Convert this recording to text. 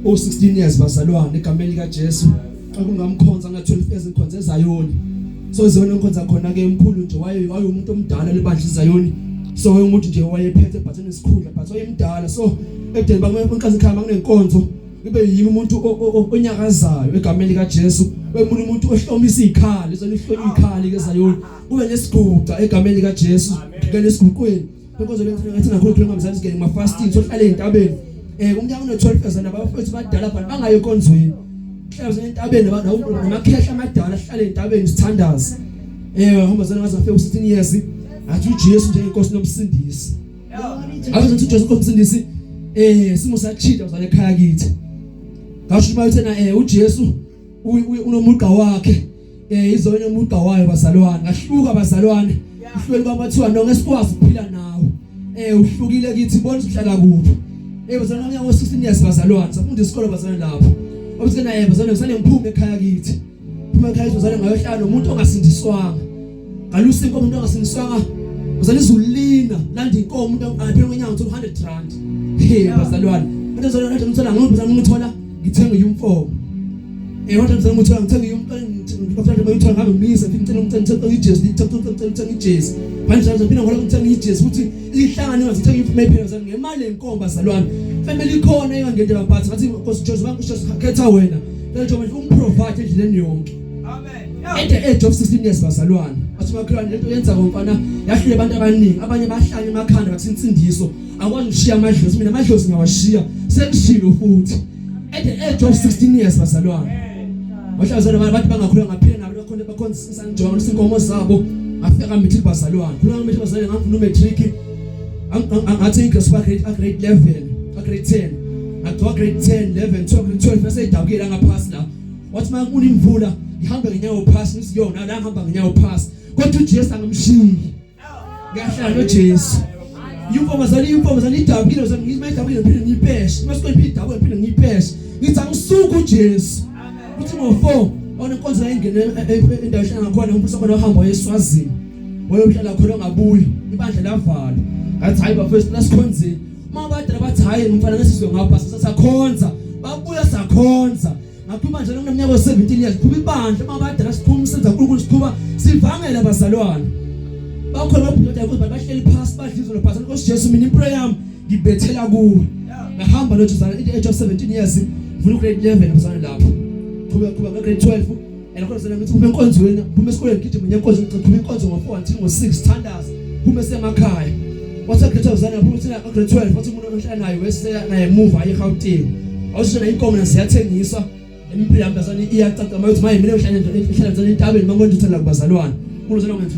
O 16 years bazalwane egameni lika Jesu xa kungamkhonza nga 12 years ngikhonza eZayoni. So eZayoni ngikhonza khona ke umkhulu nje waye umuntu omdala lebandla eZayoni. So umuntu nje wayephethe but enesikhundla but wayemdala. So ekudeni banqanqaza ekhaya makunenkonzo kube yimi umuntu onyakazayo egameni lika Jesu. Wemuntu umuntu ohlomisa izikhali, zona ihlonywa izikhali ke eZayoni. Kube nesiguqa egameni lika Jesu, ngene esiguqweni. Inkonzo le ngathi ngakhulu khuluma ngamzali singene ma fasting sohlale entabeni. Umnyaka une 12 years nabafethu badala abantu bangaye enkonzweni. Hlala entabeni namakhehla amadala hlale entabeni sithandaze. Hamba zana ngaze ngafika u16 years. Athi uJesu njengenkosi nomsindisi. Athi uJesu inkosi nomsindisi simo satshintsha uzale ekhaya kithi. Ngasho uma uthena uJesu unomugqa wakhe izona umugqa wayo bazalwane ngahluka bazalwane uhlweni kwamathiwa no ngesikwazi ukuphila nawe uhlukile kithi bona uhlala kuphi bazalwane ngiyako 16 years bazalwane safunda isikole bazalwane lapho obuthi naye bazalwane ngisale ngiphume ekhaya kithi phuma ekhaya bazalwane ngayohlala nomuntu ongasindiswanga ngalusa inkomo umuntu ongasindiswanga bazalwane izulu lina landa inkomo umuntu aphela ngenyanga 200 rand hey bazalwane bazalwane ngithola ngithola ngithola ngithenga uniform wathi ngicela ukuthi ngithenge umfana bayithola ngabe ngimisa ngicela ngicela ngicela ijezi ngicela ngicela ngicela ijezi manje nje phina ngoba ngithenga ijezi futhi ihlangane ngazithenga imfume phela zami ngemali enkomba zalwane family ikhona engangende baphathi ngathi Nkosi Jesu bangisho khetha wena phela nje umprovide endleleni yonke. Amen. At the age of 16 years bazalwane athi makhelwane lento yenza ngomfana yahlule abantu abaningi abanye bahlanye emakhanda bathi insindiso akwazi ukushiya amadlozi mina amadlozi ngiyawashiya sengishilo futhi at the age of 16 years bazalwane wahlazana abantu bangakhula ngaphila nabo bakhona bakhona sangijonga isinkomo zabo afika matric bazalwane khula matric bazalwane ngafuna umatric ngathi igrade grade grade 11 grade 10 ngagcoka grade 10 11 12 grade 12 bese idabukile ngaphasi la wathi makuna imvula ngihambe ngenyawo phasi ngithi yona la ngihamba ngenyawo phasi kodwa uJesu angimshiyi ngiyahlala noJesu inkomo zani inkomo zani idabukile zani ngithi mayidabukile ngiphinde ngiyipeshe masikhona iphinde idabuke ngiphinde ngiyipeshe ngithi angisuki uJesu uthi ngo4 onenkonzo yayingene endawo ehlala ngakhona umfundisi khona ohamba wayeswazini wayohlala khona ongabuyi ibandla lavalwa ngathi hayi bafethu lasikhonzeni uma abadala bathi hayi umfana ngesizwe ngapha sasakhonza babuya sakhonza Ngaphuma nje ngineminyaka 17 years phuma ibandla uma abadala siphuma senza uNkulunkulu siqhuba sivangele abazalwane bakhona babhuda ukuthi bahleli phasi badla izolo phasi Nkosi Jesu mina impilo yami ngibethela kuwe ngahamba lo Jesu at the age of 17 years ngifuna ugrade 11 abazalwane lapho qhubeka qhubeka grade 12 and khona sena ngithi phuma enkonzweni phuma esikoleni gijima ngenkonzo ngiphuma inkonzo ngo4 until ngo6 thandaza phuma esemakhaya wathi grade 12 zana phuma uthina grade 12 wathi umuntu ohlala naye wesela naye emuva aye eGauteng awushona inkomo nasiyathengiswa impilo yami bazalwane iyacaca mayothi maye mina ngihlala nje ngihlala nje entabeni mangonje uthanda kubazalwane kulozona ngenza.